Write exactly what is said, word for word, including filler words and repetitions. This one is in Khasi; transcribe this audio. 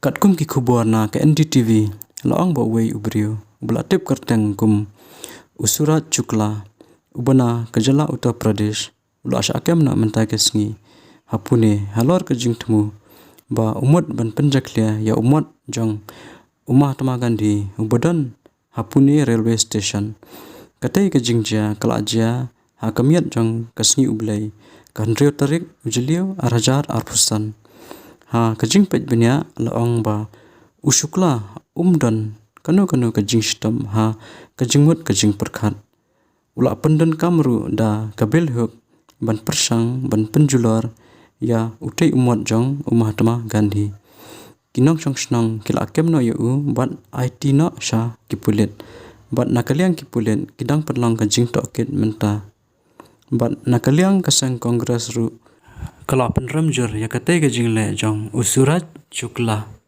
Katkum ki khubor na ka N D T V, la ong ba uwei u briew uba la tip kyrteng kum u Suraj Shukla, uba na ka jylla Uttar Pradesh, u la shah kem noh mynta ka sngi ha Pune halor ka jingthmu ba u mut ban pynjakhlia ïa u mot jong u Mahatma Gandhi uba don ha Pune Railway Station. Katei ka jingjia ka la jia ha ka miet jong ka Sngi U Blei, ka hynriew tarik u Jylliew ar hajar arphew san. Ha ka jingpeit bniah la ong ba u Shukla um don kano kano ka jingshitom ha ka jingmut ka jingpyrkhat. U la pyndonkam ruh da ka bilhuk ban pyrshang ban pynjulor ïa utei u mot jong u Mahatma Gandhi. Ki nongshong shnong ki la kem noh ïa u bad aiti noh sha ki pulit. Bad na ka liang ki pulit ki dang pynlong ka jingtohkit mynta. Bad na ka liang ka seng Congress ruh ka la pynrem jur ïa katei ka jingleh jong u Suraj Shukla.